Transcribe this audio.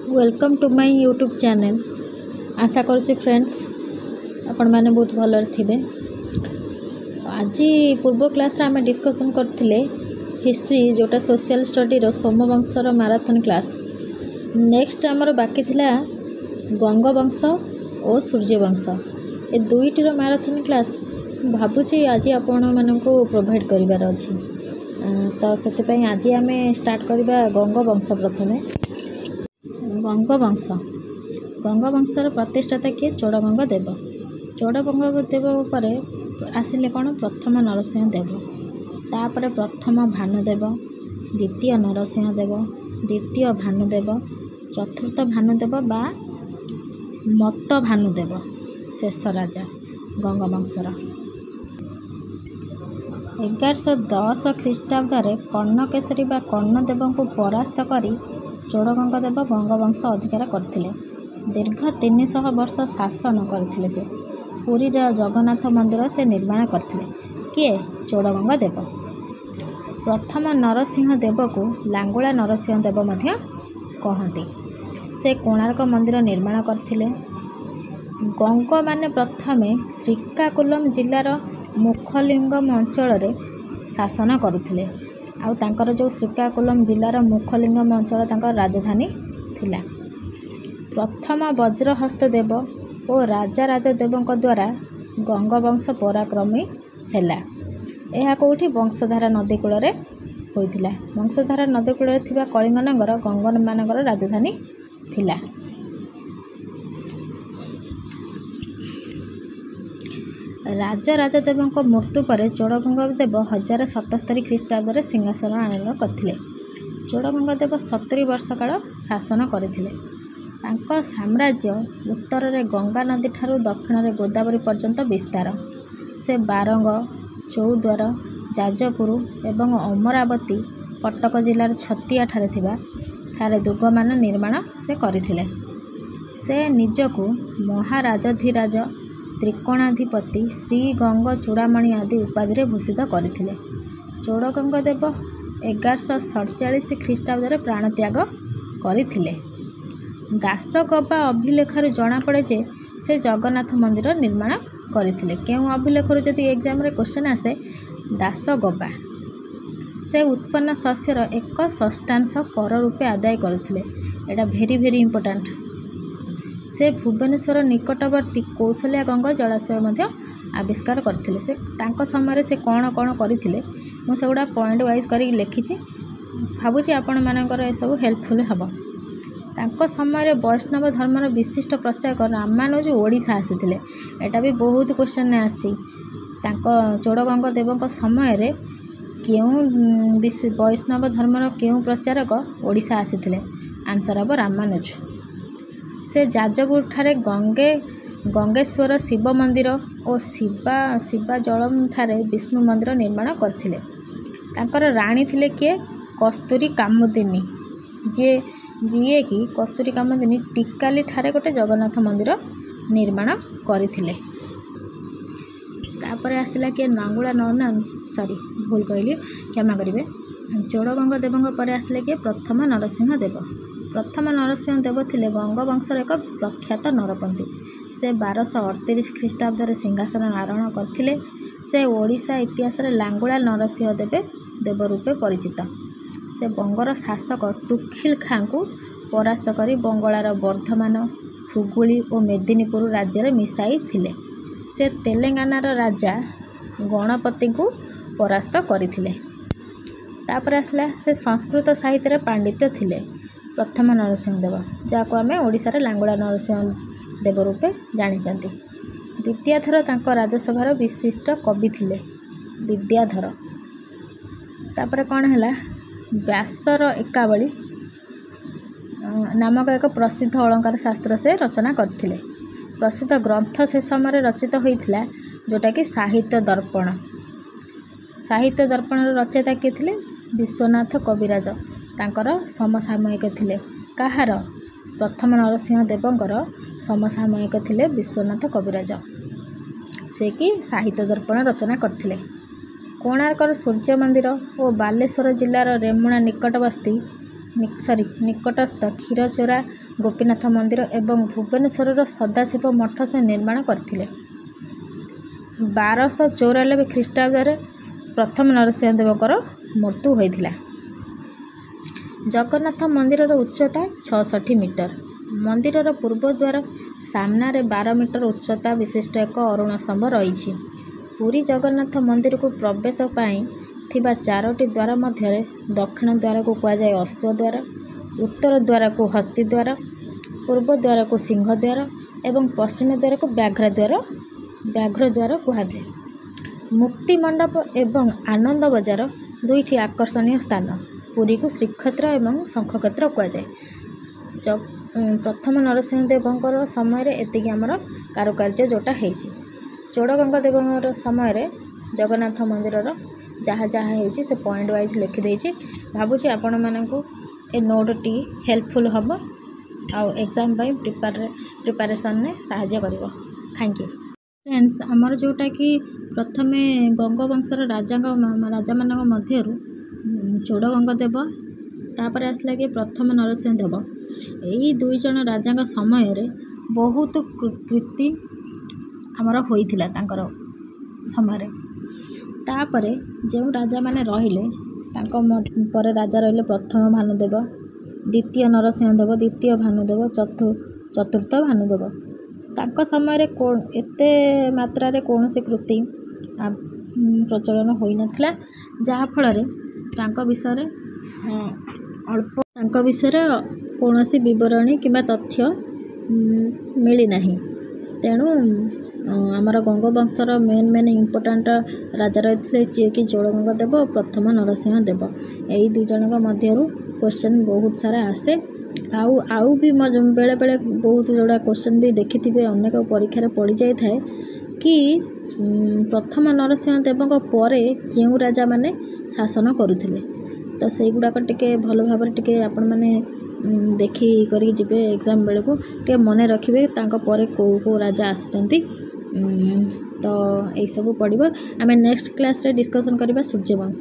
Welcome to my YouTube channel. ଆଶା କରୁଛି friends, ଆପଣମାନେ ବହୁତ ଭଲରେ ଥିବେ। ଆଜି ପୂର୍ବ କ୍ଲାସ୍ରେ ଆମେ ଡିସ୍କସନ୍ କରିଥିଲେ ହିଷ୍ଟ୍ରି, ଯେଉଁଟା ସୋସିଆଲ୍ ଷ୍ଟଡ଼ିର ସୋମବଂଶର ମାରାଥନ୍ କ୍ଲାସ୍। ନେକ୍ସଟ ଆମର ବାକି ଥିଲା ଗଙ୍ଗବଂଶ ଓ ସୂର୍ଯ୍ୟବଂଶ। ଏ ଦୁଇଟିର ମାରାଥନ୍ କ୍ଲାସ୍ ମୁଁ ଭାବୁଛି ଆଜି ଆପଣମାନଙ୍କୁ ପ୍ରୋଭାଇଡ଼ କରିବାର ଅଛି। ତ ସେଥିପାଇଁ ଆଜି ଆମେ ଷ୍ଟାର୍ଟ କରିବା ଗଙ୍ଗବଂଶ। ପ୍ରଥମେ ଗଙ୍ଗବଂଶ। ଗଙ୍ଗବଂଶର ପ୍ରତିଷ୍ଠାତା କିଏ? ଚୋଡ଼ଗଙ୍ଗ ଦେବ। ଚୋଡ଼ଗଙ୍ଗ ଦେବ ପରେ ଆସିଲେ କ'ଣ? ପ୍ରଥମ ନରସିଂହ ଦେବ, ତାପରେ ପ୍ରଥମ ଭାନୁଦେବ, ଦ୍ୱିତୀୟ ନରସିଂହ ଦେବ, ଦ୍ୱିତୀୟ ଭାନୁଦେବ, ଚତୁର୍ଥ ଭାନୁଦେବ ବା ମତ ଭାନୁଦେବ, ଶେଷ ରାଜା ଗଙ୍ଗବଂଶର। 1110 ଖ୍ରୀଷ୍ଟାବ୍ଦରେ କର୍ଣ୍ଣକେଶରୀ ବା କର୍ଣ୍ଣଦେବଙ୍କୁ ପରାସ୍ତ କରି ଚୋଡ଼ଗଙ୍ଗ ଦେବ ଗଙ୍ଗବଂଶ ଅଧିକାର କରିଥିଲେ। ଦୀର୍ଘ 300 ବର୍ଷ ଶାସନ କରିଥିଲେ ସେ। ପୁରୀର ଜଗନ୍ନାଥ ମନ୍ଦିର ସେ ନିର୍ମାଣ କରିଥିଲେ। କିଏ? ଚୋଡ଼ଗଙ୍ଗ ଦେବ। ପ୍ରଥମ ନରସିଂହ ଦେବକୁ ଲାଙ୍ଗୁଳା ନରସିଂହ ଦେବ ମଧ୍ୟ କହନ୍ତି। ସେ କୋଣାର୍କ ମନ୍ଦିର ନିର୍ମାଣ କରିଥିଲେ। ଗଙ୍ଗମାନେ ପ୍ରଥମେ ଶ୍ରୀକାକୁଲମ ଜିଲ୍ଲାର ମୁଖଲିଙ୍ଗମ ଅଞ୍ଚଳରେ ଶାସନ କରୁଥିଲେ। ଆଉ ତାଙ୍କର ଯେଉଁ ଶ୍ରୀକାକୁଲମ ଜିଲ୍ଲାର ମୁଖଲିଙ୍ଗମ ଅଞ୍ଚଳ ତାଙ୍କର ରାଜଧାନୀ ଥିଲା। ପ୍ରଥମ ବଜ୍ରହସ୍ତ ଦେବ ଓ ରାଜାରାଜ ଦେବଙ୍କ ଦ୍ୱାରା ଗଙ୍ଗବଂଶ ପରାକ୍ରମୀ ହେଲା। ଏହା କେଉଁଠି? ବଂଶଧାରା ନଦୀ କୂଳରେ ହୋଇଥିଲା। ବଂଶଧାରା ନଦୀ କୂଳରେ ଥିବା କଳିଙ୍ଗନଗର ଗଙ୍ଗମାନଙ୍କର ରାଜଧାନୀ ଥିଲା। ରାଜରାଜ ଦେବଙ୍କ ମୃତ୍ୟୁ ପରେ ଚୋଡ଼ଗଙ୍ଗ ଦେବ 1077 ଖ୍ରୀଷ୍ଟାବ୍ଦରେ ସିଂହାସନ ଆରୋହଣ କରିଥିଲେ। ଚୋଡ଼ଗଙ୍ଗ ଦେବ 70 ବର୍ଷ କାଳ ଶାସନ କରିଥିଲେ। ତାଙ୍କ ସାମ୍ରାଜ୍ୟ ଉତ୍ତରରେ ଗଙ୍ଗା ନଦୀଠାରୁ ଦକ୍ଷିଣରେ ଗୋଦାବରୀ ପର୍ଯ୍ୟନ୍ତ ବିସ୍ତାର। ସେ ବାରଙ୍ଗ, ଚୌଦ୍ୱାର, ଯାଜପୁର ଏବଂ ଅମରାବତୀ, କଟକ ଜିଲ୍ଲାର ଛତିଆଠାରେ ଥିବା ଠାରେ ଦୁର୍ଗମାନ ନିର୍ମାଣ ସେ କରିଥିଲେ। ସେ ନିଜକୁ ମହାରାଜାଧିରାଜ, ତ୍ରିକୋଣାଧିପତି, ଶ୍ରୀଗଙ୍ଗ ଚୂଡ଼ାମଣି ଆଦି ଉପାଧିରେ ଭୂଷିତ କରିଥିଲେ। ଚୋଡ଼ଗଙ୍ଗ ଦେବ 1147 ଖ୍ରୀଷ୍ଟାବ୍ଦରେ ପ୍ରାଣତ୍ୟାଗ କରିଥିଲେ। ଦାସଗବା ଅଭିଲେଖରୁ ଜଣାପଡ଼େ ଯେ ସେ ଜଗନ୍ନାଥ ମନ୍ଦିର ନିର୍ମାଣ କରିଥିଲେ। କେଉଁ ଅଭିଲେଖରୁ ଯଦି ଏକ୍ଜାମରେ କ୍ୱେଶ୍ଚନ୍ ଆସେ? ଦାସଗବା। ସେ ଉତ୍ପନ୍ନ ଶସ୍ୟର ଏକ ଷଷ୍ଠାଂଶ କର ରୂପେ ଆଦାୟ କରୁଥିଲେ। ଏଇଟା ଭେରି ଭେରି ଇମ୍ପୋର୍ଟାଣ୍ଟ। ସେ ଭୁବନେଶ୍ୱର ନିକଟବର୍ତ୍ତୀ କୌଶଲ୍ୟା ଗଙ୍ଗ ଜଳାଶୟ ମଧ୍ୟ ଆବିଷ୍କାର କରିଥିଲେ। ସେ ତାଙ୍କ ସମୟରେ ସେ କ'ଣ କ'ଣ କରିଥିଲେ, ମୁଁ ସେଗୁଡ଼ା ପଏଣ୍ଟ ୱାଇଜ୍ କରିକି ଲେଖିଛି। ଭାବୁଛି ଆପଣମାନଙ୍କର ଏସବୁ ହେଲ୍ପଫୁଲ୍ ହେବ। ତାଙ୍କ ସମୟରେ ବୈଷ୍ଣବ ଧର୍ମର ବିଶିଷ୍ଟ ପ୍ରଚାରକ ରାମାନୁଜ ଓଡ଼ିଶା ଆସିଥିଲେ। ଏଇଟା ବି ବହୁତ କ୍ୱେଶ୍ଚନ୍ ଆସିଛି। ତାଙ୍କ ଚୋଡ଼ଗଙ୍ଗ ଦେବଙ୍କ ସମୟରେ କେଉଁ ବୈଷ୍ଣବ ଧର୍ମର କେଉଁ ପ୍ରଚାରକ ଓଡ଼ିଶା ଆସିଥିଲେ? ଆନ୍ସର୍ ହେବ ରାମାନୁଜ। ସେ ଯାଜପୁରଠାରେ ଗଙ୍ଗେଶ୍ୱର ଶିବ ମନ୍ଦିର ଓ ଶିବାଜଳମ ଠାରେ ବିଷ୍ଣୁ ମନ୍ଦିର ନିର୍ମାଣ କରିଥିଲେ। ତାଙ୍କର ରାଣୀ ଥିଲେ କିଏ? କସ୍ତୁରୀ କାମୁଦିନୀ, ଯିଏକି କସ୍ତୁରୀ କାମୁଦିନୀ ଟିକାଲି ଠାରେ ଗୋଟେ ଜଗନ୍ନାଥ ମନ୍ଦିର ନିର୍ମାଣ କରିଥିଲେ। ତାପରେ ଆସିଲା କିଏ? ନଙ୍ଗୁଳା ନନା, ସରି ଭୁଲ କହିଲି, କ୍ଷମା କରିବେ। ଚୋଡ଼ଗଙ୍ଗ ଦେବଙ୍କ ପରେ ଆସିଲେ କିଏ? ପ୍ରଥମ ନରସିଂହ ଦେବ। ପ୍ରଥମ ନରସିଂହ ଦେବ ଥିଲେ ଗଙ୍ଗବଂଶର ଏକ ପ୍ରଖ୍ୟାତ ନରପନ୍ତି। ସେ 1238 ଖ୍ରୀଷ୍ଟାବ୍ଦରେ ସିଂହାସନ ଆରୋହଣ କରିଥିଲେ। ସେ ଓଡ଼ିଶା ଇତିହାସରେ ଲାଙ୍ଗୁଳା ନରସିଂହ ଦେବ ରୂପେ ପରିଚିତ। ସେ ବଙ୍ଗର ଶାସକ ତୁଖିଲ ଖାଁଙ୍କୁ ପରାସ୍ତ କରି ବଙ୍ଗଳାର ବର୍ଦ୍ଧମାନ, ହୁଗୁଳି ଓ ମେଦିନୀପୁର ରାଜ୍ୟରେ ମିଶାଇଥିଲେ। ସେ ତେଲେଙ୍ଗାନାର ରାଜା ଗଣପତିଙ୍କୁ ପରାସ୍ତ କରିଥିଲେ। ତାପରେ ଆସିଲା, ସେ ସଂସ୍କୃତ ସାହିତ୍ୟରେ ପାଣ୍ଡିତ୍ୟ ଥିଲେ ପ୍ରଥମ ନରସିଂହ ଦେବ, ଯାହାକୁ ଆମେ ଓଡ଼ିଶାରେ ଲାଙ୍ଗୁଳା ନରସିଂହ ଦେବ ରୂପେ ଜାଣିଛନ୍ତି। ବିଦ୍ୟାଧର ତାଙ୍କ ରାଜସଭାର ବିଶିଷ୍ଟ କବି ଥିଲେ ବିଦ୍ୟାଧର। ତାପରେ କ'ଣ ହେଲା? ବ୍ୟାସର ଏକାବଳୀ ନାମକ ଏକ ପ୍ରସିଦ୍ଧ ଅଳଙ୍କାର ଶାସ୍ତ୍ର ସେ ରଚନା କରିଥିଲେ। ପ୍ରସିଦ୍ଧ ଗ୍ରନ୍ଥ ସେ ସମୟରେ ରଚିତ ହୋଇଥିଲା ଯେଉଁଟାକି ସାହିତ୍ୟ ଦର୍ପଣ। ସାହିତ୍ୟ ଦର୍ପଣର ରଚୟିତା କିଏ ଥିଲେ? ବିଶ୍ୱନାଥ କବିରାଜ ତାଙ୍କର ସମସାମୟିକ ଥିଲେ। କାହାର? ପ୍ରଥମ ନରସିଂହ ଦେବଙ୍କର ସମସାମୟିକ ଥିଲେ ବିଶ୍ୱନାଥ କବିରାଜ। ସେ କି ସାହିତ୍ୟ ଦର୍ପଣ ରଚନା କରିଥିଲେ। କୋଣାର୍କର ସୂର୍ଯ୍ୟ ମନ୍ଦିର ଓ ବାଲେଶ୍ୱର ଜିଲ୍ଲାର ରେମୁଣା ନିକଟବର୍ତ୍ତୀ ସରି ନିକଟସ୍ଥ କ୍ଷୀରଚୋରା ଗୋପୀନାଥ ମନ୍ଦିର ଏବଂ ଭୁବନେଶ୍ୱରର ସଦାଶିବ ମଠ ସେ ନିର୍ମାଣ କରିଥିଲେ। 1294 ଖ୍ରୀଷ୍ଟାବ୍ଦରେ ପ୍ରଥମ ନରସିଂହ ଦେବଙ୍କର ମୃତ୍ୟୁ ହୋଇଥିଲା। ଜଗନ୍ନାଥ ମନ୍ଦିରର ଉଚ୍ଚତା 66 ମିଟର। ମନ୍ଦିରର ପୂର୍ବ ଦ୍ୱାର ସାମ୍ନାରେ 12 ମିଟର ଉଚ୍ଚତା ବିଶିଷ୍ଟ ଏକ ଅରୁଣ ସ୍ତମ୍ଭ ରହିଛି। ପୁରୀ ଜଗନ୍ନାଥ ମନ୍ଦିରକୁ ପ୍ରବେଶ ପାଇଁ ଥିବା ଚାରୋଟି ଦ୍ୱାର ମଧ୍ୟରେ ଦକ୍ଷିଣ ଦ୍ୱାରକୁ କୁହାଯାଏ ଅଶ୍ୱ ଦ୍ୱାର, ଉତ୍ତର ଦ୍ୱାରକୁ ହସ୍ତୀ ଦ୍ୱାର, ପୂର୍ବ ଦ୍ୱାରକୁ ସିଂହ ଦ୍ୱାର ଏବଂ ପଶ୍ଚିମ ଦ୍ୱାରକୁ ବ୍ୟାଘ୍ର ଦ୍ୱାର କୁହାଯାଏ। ମୁକ୍ତି ମଣ୍ଡପ ଏବଂ ଆନନ୍ଦ ବଜାର ଦୁଇଟି ଆକର୍ଷଣୀୟ ସ୍ଥାନ। ପୁରୀକୁ ଶ୍ରୀକ୍ଷେତ୍ର ଏବଂ ଶଙ୍ଖକ୍ଷେତ୍ର କୁହାଯାଏ। ପ୍ରଥମ ନରସିଂହ ଦେବଙ୍କର ସମୟରେ ଏତିକି ଆମର କାରୁକାର୍ଯ୍ୟ ଯେଉଁଟା ହେଇଛି। ଚୋଡ଼ଗଙ୍ଗ ଦେବଙ୍କର ସମୟରେ ଜଗନ୍ନାଥ ମନ୍ଦିରର ଯାହା ଯାହା ହେଇଛି, ସେ ପଏଣ୍ଟ ୱାଇଜ୍ ଲେଖିଦେଇଛି। ଭାବୁଛି ଆପଣମାନଙ୍କୁ ଏ ନୋଟ୍ଟି ହେଲ୍ପଫୁଲ୍ ହେବ ଆଉ ଏକ୍ଜାମ୍ ପାଇଁ ପ୍ରିପାରେସନ୍ରେ ସାହାଯ୍ୟ କରିବ। Thank you friends. ଆମର ଯେଉଁଟାକି ପ୍ରଥମେ ଗଙ୍ଗବଂଶର ରାଜାମାନଙ୍କ ମଧ୍ୟରୁ ଚୋଡ଼ଗଙ୍ଗ ଦେବ, ତାପରେ ଆସିଲା କି ପ୍ରଥମ ନରସିଂହ ଦେବ। ଏଇ ଦୁଇ ଜଣ ରାଜାଙ୍କ ସମୟରେ ବହୁତ କୀର୍ତ୍ତି ଆମର ହୋଇଥିଲା ତାଙ୍କର ସମୟରେ। ତାପରେ ଯେଉଁ ରାଜାମାନେ ରହିଲେ, ତାଙ୍କ ପରେ ରାଜା ରହିଲେ ପ୍ରଥମ ଭାନୁଦେବ, ଦ୍ୱିତୀୟ ନରସିଂହ ଦେବ, ଦ୍ୱିତୀୟ ଭାନୁଦେବ, ଚତୁର୍ଥ ଭାନୁଦେବ। ତାଙ୍କ ସମୟରେ ଏତେ ମାତ୍ରାରେ କୌଣସି କୃତି ପ୍ରଚଳନ ହୋଇନଥିଲା, ଯାହାଫଳରେ ତାଙ୍କ ବିଷୟରେ ଅଳ୍ପ, ତାଙ୍କ ବିଷୟରେ କୌଣସି ବିବରଣୀ କିମ୍ବା ତଥ୍ୟ ମିଳିନାହିଁ। ତେଣୁ ଆମର ଗଙ୍ଗବଂଶର ମେନ୍ ମେନ୍ ଇମ୍ପୋର୍ଟାଣ୍ଟ ରାଜା ରହିଥିଲେ, ଯିଏକି ଚୋଡ଼ଗଙ୍ଗ ଦେବ, ପ୍ରଥମ ନରସିଂହ ଦେବ। ଏଇ ଦୁଇ ଜଣଙ୍କ ମଧ୍ୟରୁ କ୍ୱେଶ୍ଚନ୍ ବହୁତ ସାରା ଆସେ। ଆଉ ବି ବେଳେବେଳେ ବହୁତ ଯୋଡ଼ା କ୍ୱେଶ୍ଚନ୍ ବି ଦେଖିଥିବେ, ଅନେକ ପରୀକ୍ଷାରେ ପଡ଼ିଯାଇଥାଏ କି ପ୍ରଥମ ନରସିଂହ ଦେବଙ୍କ ପରେ କେଉଁ ରାଜାମାନେ ଶାସନ କରୁଥିଲେ। ତ ସେଇଗୁଡ଼ାକ ଟିକେ ଭଲ ଭାବରେ ଟିକେ ଆପଣମାନେ ଦେଖି କରିକି ଯିବେ। ଏକ୍ଜାମ୍ ବେଳକୁ ଟିକେ ମନେ ରଖିବେ ତାଙ୍କ ପରେ କେଉଁ କେଉଁ ରାଜା ଆସିଛନ୍ତି। ତ ଏଇସବୁ ପଡ଼ିବ। ଆମେ ନେକ୍ସଟ କ୍ଲାସ୍ରେ ଡିସ୍କସନ୍ କରିବା ସୂର୍ଯ୍ୟବଂଶ।